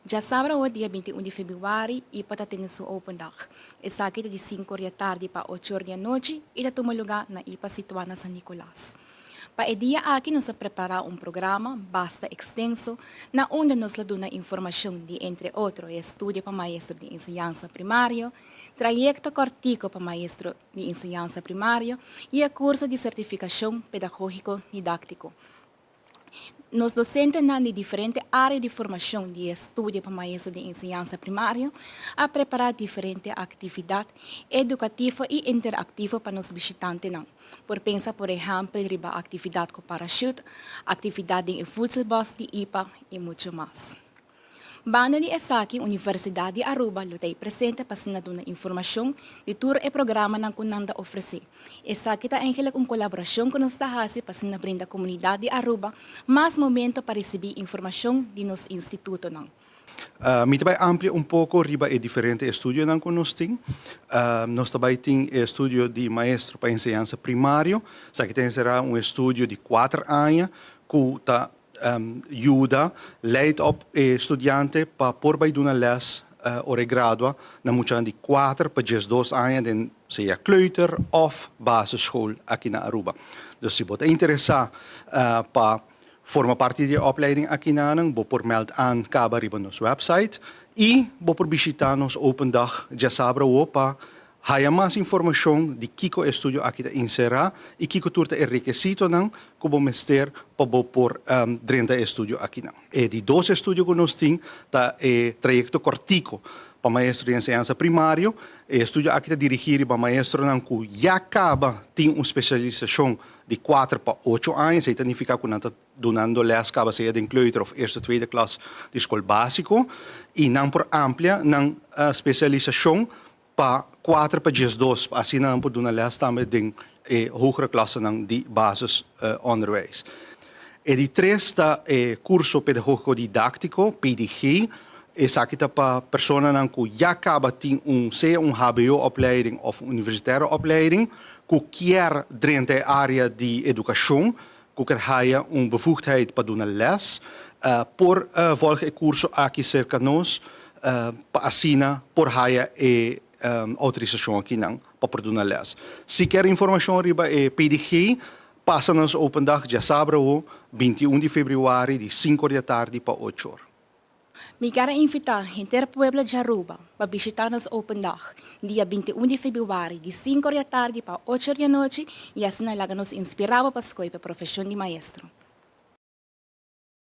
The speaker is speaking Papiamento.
Djasabra awor dia 21 di februari IPA ta tene su open dag. Esaki ta di 5 or di atardi pa 8 or di anochi i ta tuma lugá na IPA situá na San Nicolas. Pa e dia aki nos a prepará un programa basta ekstenso na unda nos lo duna informashon di entre otro e estudio pa maestro di enseñansa primario, trayekto kòrtiku pa maestro di enseñansa primario i e kurso di sertifikashon pedagógiko didáktiko. Nos dosentenan di diferente área di formashon di e estudio pa maestro di enseñansa primario a prepará diferente aktividat edukativo i interaktivo pa nos bishitantenan. Por pensa por ehèmpel riba aktividat ku parashut, aktividat den e voedselbos di IPA i muchu mas. Banda di esaki Universidat di Aruba lo ta ei presente pa asina duna informashon di tur e programanan ku nan ta ofresé. Esaki ta eigenlik un kolaborashon ku nos ta hasi pa asina brinda komunidat di Aruba mas momento pa risibí informashon di nos institutonan. Mi ta bai amplia un poko riba e diferente estudionan ku nos tin. Nos ta bai tin e estudio di maestro pa enseñansa primario. Esaki ta enserá un estudio di kuater aña ku ta yuda leid op e studiante pa por bai duna les ora e gradua na muchanan di 4 pa 12 aña den sea kleuter of basisschool aki na Aruba. Dus si bo ta interesa pa forma parti di e opleiding aki nanan, bo por meld aan caba riba nos website y bo por bishita nos open dag djasabra awo pa haya mas informacion di kiko e estudio aki ta encera y kiko tur ta e rekisitonan cu bo mester pa bo por drenta e estudio akinan. E di dos estudio cu nos tin ta e trayecto cortico pa maestro di enseñansa primario. E estudio aki ta dirigi riba maestronan cu ya caba tin un specialisacion di 4 pa 8 aña. Esey ta nifica cu nan ta dunando les caba sea den kleuter of eerste, tweede klas di scol basico y nan por amplia nan specialisacion pa 4 pa 12, pa asina nan por duna les tambe den e hogere klassenan di basisonderwijs. E di tres ta e curso pedagogico didactico, PDG. Esaki ta pa personanan cu ya caba tin un sea un HBO-opleiding of un universitaire opleiding, cu kier drenta e area di educacion, cu kier haya un bevoegdheid pa duna les, por volg e curso aki cerca nos, pa asina por haya e autorisacion akinan pa por duna les. Si kier informacion riba e PDG, pasa nos open dag djasabra 21 di februari di 5 or di atardi pa 8 or. Mi kier invita henter pueblo di Aruba pa bishita nos open dag dia 21 di februari di 5 or di atardi pa 8 or di anochi y asina laga nos inspira pa scohe pa profesion di maestro.